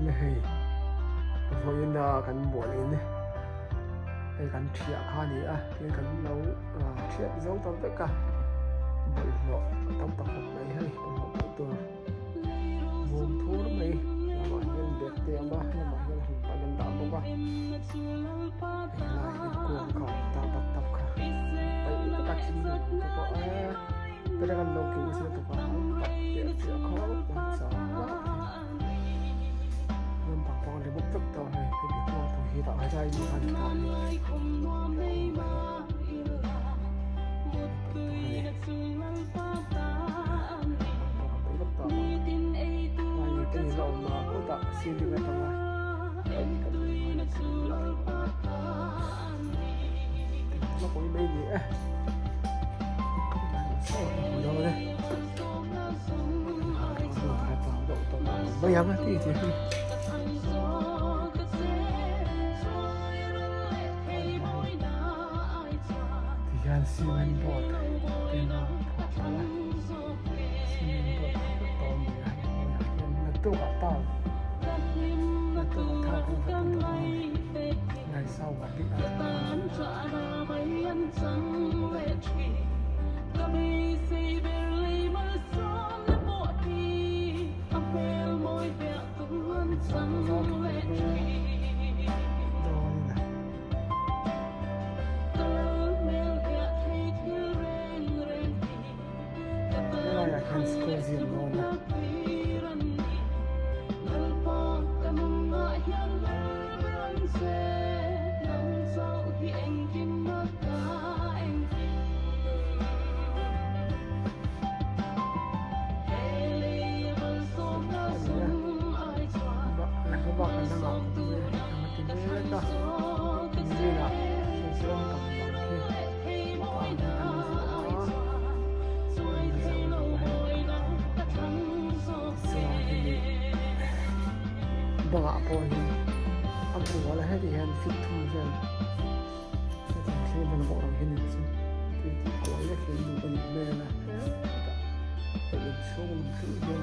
Le hei vawiin a kan bual in hei kan thiah kha a ni a tin kan lo thiat zo ta vek a bawlhhlawh a tam ta khawp mai hei bawlhhlawh paih tur bawm thur mai lamah hian bag te a awm a lamah hian han pan an dah bawk a helai hi kuang kha a awm ta bat tap kha paih vek a thil nuam te pawh eee perek an lo keng nasa lutuk a an pat piah piah khawp mai chau hlauh thei lampang pawh an ri bawk vek tawh a hei hemi kuang pawh hi dah helai mi khan ta a ni Tihian cement board te an rawn phah palh a cement board kha vek tawh a ni a hei hnuaiah hian naktukah tile naktukah tile kan va ti tawh dawn a ni ngaihsau a bik a Dawnin a. Helaiah hian school zir dawn a. Bangah pawh hi a kual a heti hian fit thum vel hetiang thleng vel bawk ang hi ni chu tui tih kual lek hi an duh a nih hmel a hetah hei inchhung lam thleng hian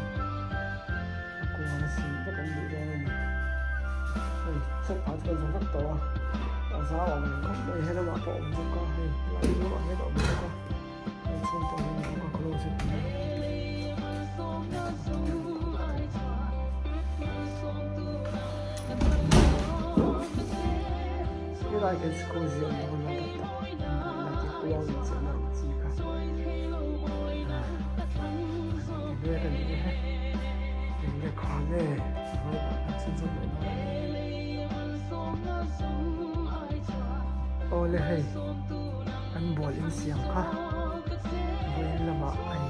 a kual a sin vek an duh dawn a ni hei chawp ah chuan zo vek tawh a a zau ang reng khawp mai helamah pawh a awm bawk a hei helai lamah hian a awm bawk a hei chhung pawh hian a awm a closet helai hian school ziah awm dawn a tak tak an buaina te kuang inchiahna ang chi kha ti mek a ni e eng nge kha nge Awle hei an bual in siam kha vawiin lamah hei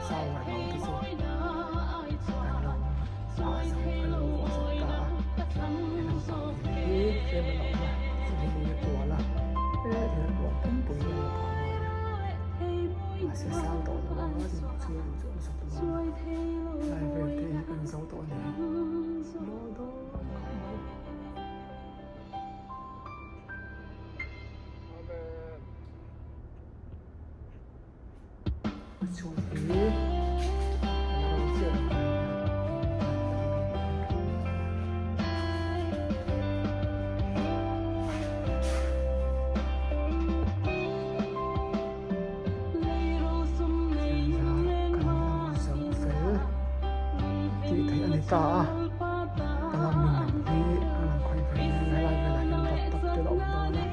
shower bang te chu kan lo phah zo kan lo vuah zo ta a helam pang in hi tlem a la awm a chumi hi a kual a heti hian kual pumpui hi an la phah nghal a mahse sang tawh lo ang a tin chhung chu an sawp lo ang a lai vel te hi kan zo tawh a ni maw dawn khawp mai. A chhung hi a la rawng chiah lo mai a. Tih theih a ni ta a Palamin lam hi a lang khawih ve mai a helai velah hian bat tak te la awm dawn a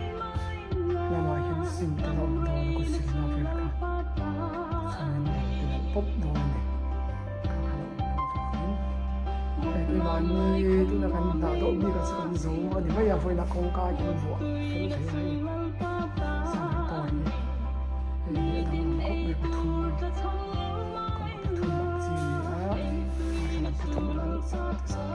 lamah hian sim te la awm dawn a kut silna vel kha chuanin bang te la pawp dawn a ni kha kha la awm loh vangin hei keimahni tuna kan dah deuh bik ah chu kan zo a ni mai a vawiinah kawngka hian vuah fel thei a hei sangha tawi hi hei hi a danglam khawp mai pathum kawngka pathum ang chi a ni a darthlalang pathum a la nih chiah ti sa.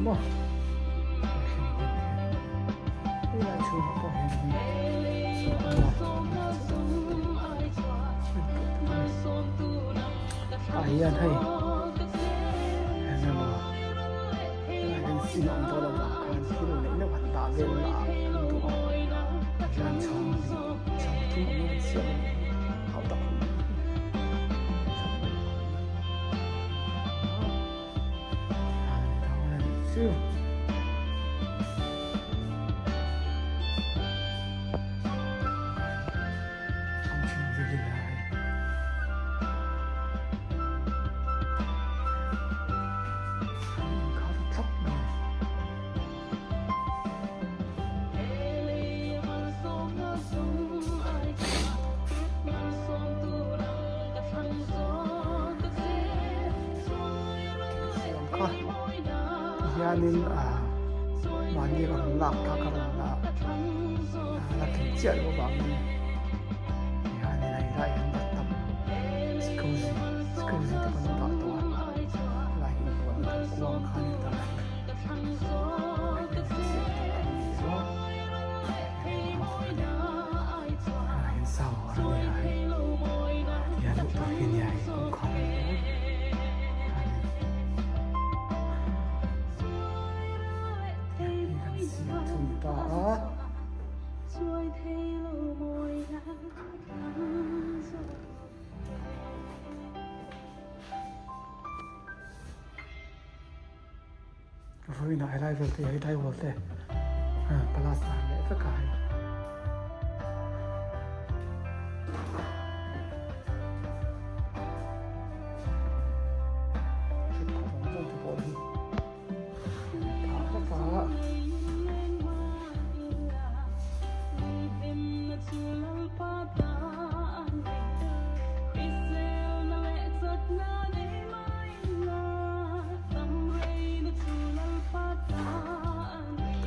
maw hei lai chhungah pawh hian ah hian hei eng emaw helai hian sin a awm dawn avang khan thil neih neuh han dah vel na ah an duh a tihian chhawng chhawng thum angin an siam a nih hi hau tak khawp mai Chu. Siam kha tihianin ah mahni rawn lak kha ka rawn la la tling chiah loh avangin tihianin a inlaiah hian bathtub jacuzzi jacuzzi te pawh an dah tawh a helai hi inbualna tur kuang kha a ni ta Vawiinah helai vel te hi daiwall te plaster leh vek a hei. Thutkhawm te pawh hi phah vek a.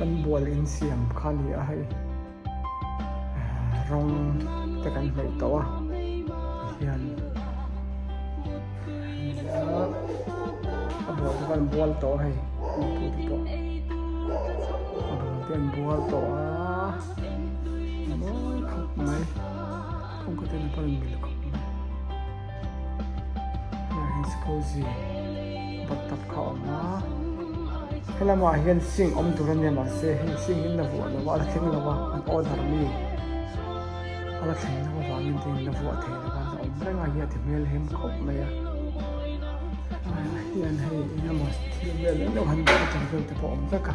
Kan bual insiam kha a ni a hei rawng te kan hnawih tawh a tihian a bual te pawh an bual tawh a hei mipui te pawh a bual te an bual tawh a mawi khawp mai kawngka te pawh an mil khawp mai. Helaiah hian scozy bathtub kha a awm a helamah hian sink awm tur a nia mahse hei sink hi an la vuah lo a a la thleng lo a an order ami a la thleng loh avangin te in la vuah thei lo a la awm reng a hi a ti hmel hem khawp mai a helaiah hian hei eng emaw thil vel englo han dah tur vel te pawh a awm vek a.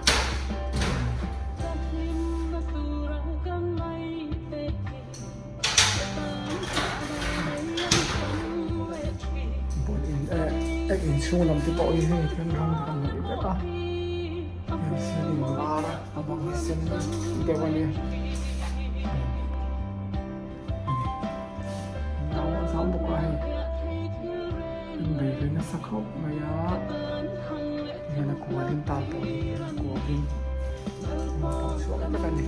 Inchhung lam te pawh hi hei hian rawng te kan hmuh vek a hei ceiling var a bang hi sen deuh a nia a zam bawk a hei an bei ve nasa khawp mai a tihian a kualin tal pawh hi a kualin a pawh chhuak vek a ni.